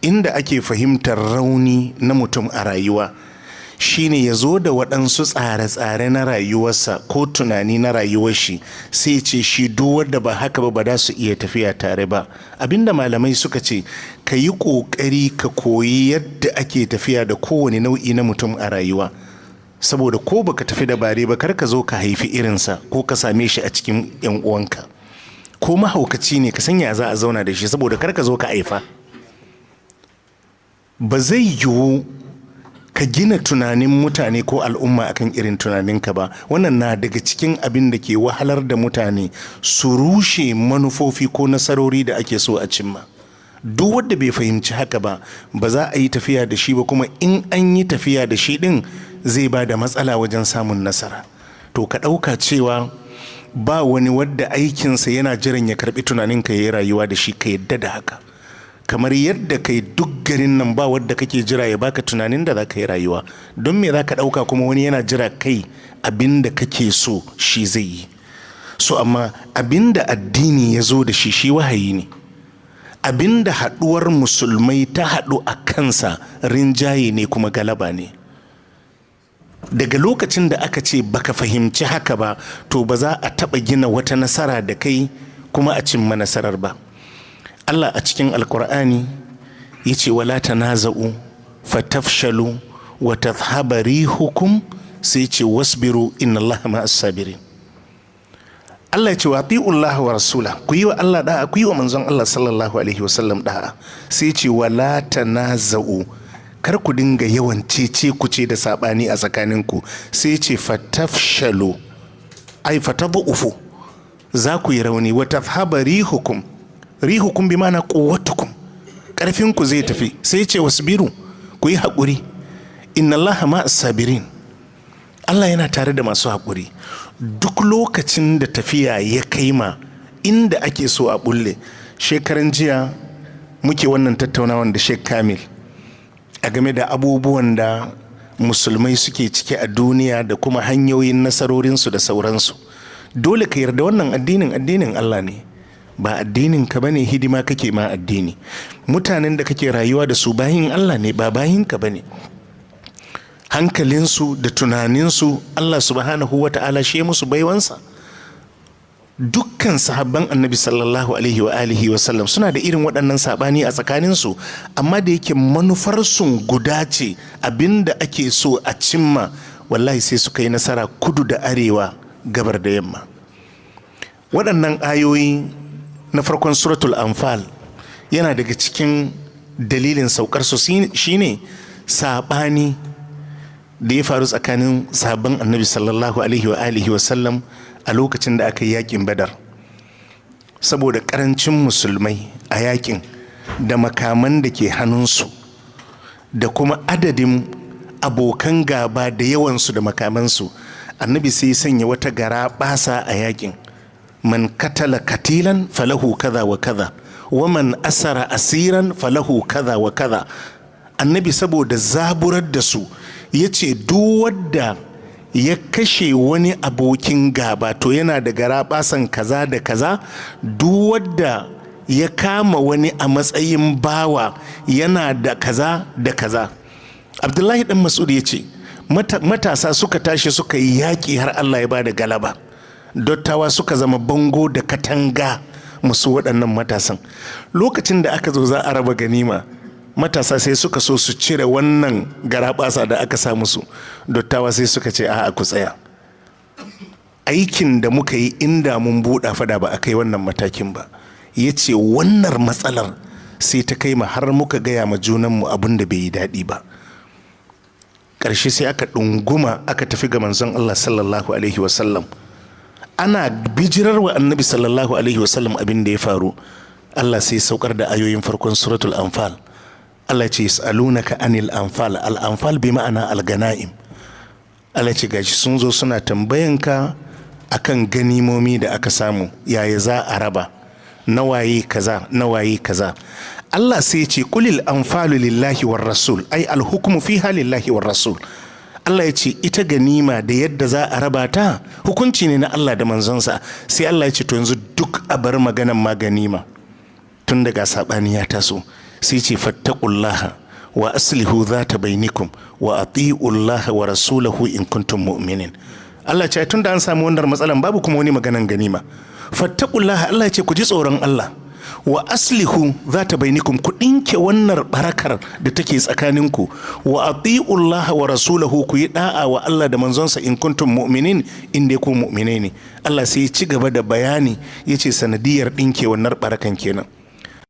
Inda ake fahimtar rauni na mutum a rayuwa shine ya zo da waɗansu tsare-tsare na rayuwarsa ko tunani na rayuwar shi, sai ce shi duk wanda ba haka ba, ba za su iya tafiya tare ba. Abinda malamai suka ce, ka yi ƙoƙari ka koyi yadda ake tafiya da kowane nau'i na mutum a rayuwa, saboda ko baka tafi da bare ba, kar ka zo ka haifi irinsa ko ka same shi a cikin 'yan uwanka. Ko mahaukaci ne, ka sanya za a zauna da shi, saboda kar ka zo ka haifa. Ba zai yiwu ka gina tunanin mutane ko al'umma akan irin tunaninka ba. Wannan na daga cikin abin da ke wahalar da mutane, su rushe manufofi ko nasarori da ake so a cimma. Duk wanda bai fahimci haka ba, ba za a yi tafiya da shi ba, kuma in an yi tafiya da shi din, zai ba da matsala wajen samun nasara. To, ka ɗauka cewa ba wani wadda aikinsa yana jiran ya karɓi tunaninka ya yi rayuwa da shi. Ka yadda da haka, kamar yadda kai duk garin nan ba wadda kake jira ya baka tunanin da za ka yi rayuwa. Don me za ka ɗauka kuma wani yana jira kai abin da kake so shi zai yi? So amma abin da addini ya zo da shi, shi wahayi ne. Abin da haɗuwar musulmai ta haɗu a kansa rinjaye ne kuma galaba ne. Daga lokacin da aka ce baka fahimci haka ba, to ba za a taɓa gina wata nasara da kai kuma a cimma nasarar ba. Allah a cikin Alkur'ani ya ce, "Wala tanaza'u fatafshalu wa tadhhaba rihukum." Sai ce, "Wasbiru, inna Allah ma'as sabirin." Allah ya ce, "Wa Allah wa rasula." Ku yi wa Allah da'a, ku yi wa manzon Allah sallallahu alaihi wasallam da'a. Sai ce, "Wala tanaza'u." Kar ku dinga yawan cece ku ce da sabani a tsakaninku. Sai ce, "Fatafshalu," ai fatadhufu, za ku yi rauni. "Wa tadhhaba rihukum." Rihukum bi ma'ana quwwatukum, karfin ku zai tafi. Sai ce, "Wasbiru," ku yi haƙuri. "Inna Allah ma'as sabirin." Allah yana tare da masu haƙuri. Duk lokacin da tafiya ya kai ma inda ake so a bulle. Shekaran jiya muke wannan tattaunawan da Sheikh Kamil a game da abubuwan da musulmai suke ciki a duniya da kuma hanyoyin nasarorinsu da sauransu. Dole ka yarda wannan addinin, addinin Allah ne, ba addinin ka bane. Hidima kake ma addini. Mutanen da kake rayuwa da su bayin Allah ne, ba bayin ka bane. Hankalinsu da tunaninsu, Allah subhanahu wa ta'ala shi musu baiwansa. Dukkan sahabban Annabi sallallahu alaihi wa alihi wa sallam suna da irin waɗannan saɓani a tsakaninsu, amma da yake manufarsu guda ce, abinda ake so a cimma, wallahi sai suka yi nasara kudu da arewa, gabar da yamma. Waɗannan ayoyi na farkon Suratul Anfal, yana daga cikin dalilin saukar su shine saɓani da ya faru tsakanin sahabban Annabi sallallahu alaihi wa alihi wa sallam a lokacin da aka yi yakin Badar. Saboda karancin musulmai a yakin da makaman da ke hannunsu da kuma adadin abokan gaba da yawansu da makamansu, Annabi sai sanya wata gara basa a yakin: "Man katala katilan falahu kaza wa kaza, wa man asara asiran falahu kaza wa kaza." Annabi, saboda zaburar da su, ya ce duk wadda ya kashe wani abokin gaba, to yana da garaɓasan kaza da kaza. Duk wadda ya kama wani a matsayin bawa, yana da kaza da kaza. Abdullahi Dan Mas'ud ya ce matasa suka tashi suka yi yaƙi har Allah ya ba da galaba. Dottawa suka zama bango da katanga musu waɗannan matasan. Lokacin da aka zo za a raba ganima, matasa sai suka so su cire wannan garaɓasa da aka sa musu. Dottawa sai suka ce, "A'a, ku tsaya. Aikin da muka yi, inda mun buɗa fada, ba a kai wannan matakin ba." Ya ce wannan matsalar sai ta kai ma har muka gaya ma junanmu abin da bai yi daɗi ba. Ƙarshe sai aka ɗunguma aka tafi ga Manzon Allah sallallahu alaihi wasallam. Ana bijirar wa Annabi sallallahu alaihi wasallam abin da ya faru. Allah sai saukar da ayoyin farkon Suratul Anfal. Allah ce, "Yas'alunaka anil anfal." Al anfal bi ma'ana al ganaim. Allah ce, gashi sun zo suna tambayanka akan ganimomi da aka samu, yaya za a raba, nawaye kaza, nawaye kaza. Allah sai ce, "Qulil anfalu lillahi war rasul," ai al hukmu fiha lillahi war rasul. Allah ya ce ita ganima da yadda za a raba ta, hukunci ne na Allah da manzonsa. Sai Allah ya ce, to yanzu duk a bar maganan ma ganima, tun daga saɓani ya taso. Sai ce: "Fattaqullaha wa aslihu dhata bainikum wa ati'ullaha wa rasulahu in kuntum mu'minin." Allah ce, tun da an samu wannan matsalan, babu kuma wani maganan ganima. "Fattaqullaha", Allah ce ku ji tsoron Allah. "Wa aslihu dhata bainikum", ku ɗinke wannan barakar da take tsakaninku. "Wa ati'ullaha wa rasulahu", ku yi da'a wa Allah da manzonsa, "in kuntum mu'minin", in dai ku mu'minai ne. Allah sai ya ci gaba da bayani, yace sanadiyar ɗinke wannan barakan kenan.